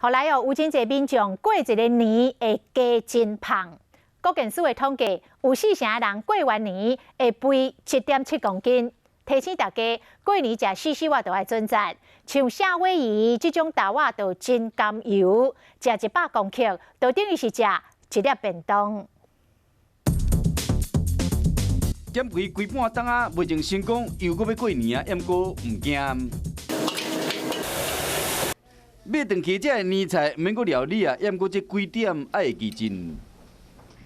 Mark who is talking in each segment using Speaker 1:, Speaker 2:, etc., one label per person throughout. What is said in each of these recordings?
Speaker 1: 後來哦，有真濟民眾過一个年會加真胖。國健署的統計，有四成的人過完年會肥7.7公斤。提醒大家，過年食四小仔就愛準讚，像夏威夷這種豆仔就真甘油，食100公克就等於是食一粒便當。
Speaker 2: 減肥規半冬仔，未曾成功，又閣欲過年啊！毋過毋驚。買轉去這个年菜，毋免閣料理啊！毋過這幾點愛會記真。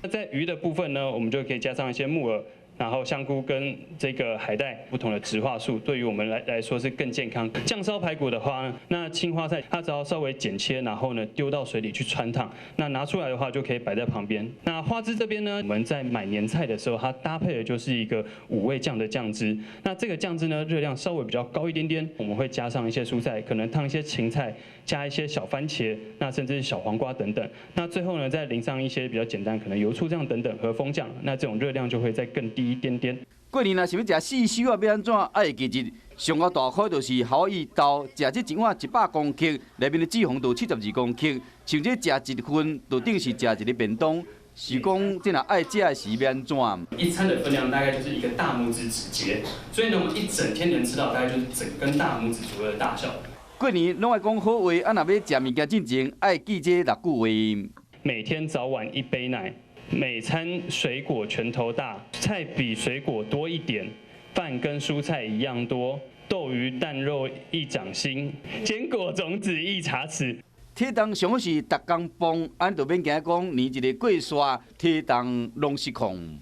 Speaker 3: 那在魚的部分呢，我們就可以加上一些木耳，然後香菇跟這個海帶，不同的植化素，對於我們來說是更健康。醬燒排骨的話，那青花菜它只要稍微剪切，然後呢丟到水裡去汆燙，那拿出來的話就可以擺在旁邊。那花枝這邊呢，我們在買年菜的時候，它搭配的就是一個五味醬的醬汁。那這個醬汁呢，熱量稍微比較高一點點，我們會加上一些蔬菜，可能燙一些芹菜，加一些小番茄，那甚至是小黃瓜等等。那最後呢，再淋上一些比較簡單，可能油醋醬等等和風醬，那這種熱量就會再更低一點點。
Speaker 2: 過年若是欲食四小仔，欲按怎？愛會記得上較大顆就是夏威夷豆，食這一碗100公克，內面的脂肪就72公克。像這食一份，就等於是食一个便當。是講，這若愛食的時欲按怎？
Speaker 3: 一餐的分量大概就是一個大拇指指節，所以呢，我們一整天能吃到大概就是整根大拇指左右的大小。
Speaker 2: 過年攏愛講好話，啊，若欲食物件進前，愛記這六句話。
Speaker 3: 每天早晚一杯奶，每餐水果拳頭大，菜比水果多一點，飯跟蔬菜一樣多，豆魚蛋肉一掌心，堅果種子一茶匙。
Speaker 2: 體重上好是逐工磅，按就免驚講年一个過煞，體重攏失控。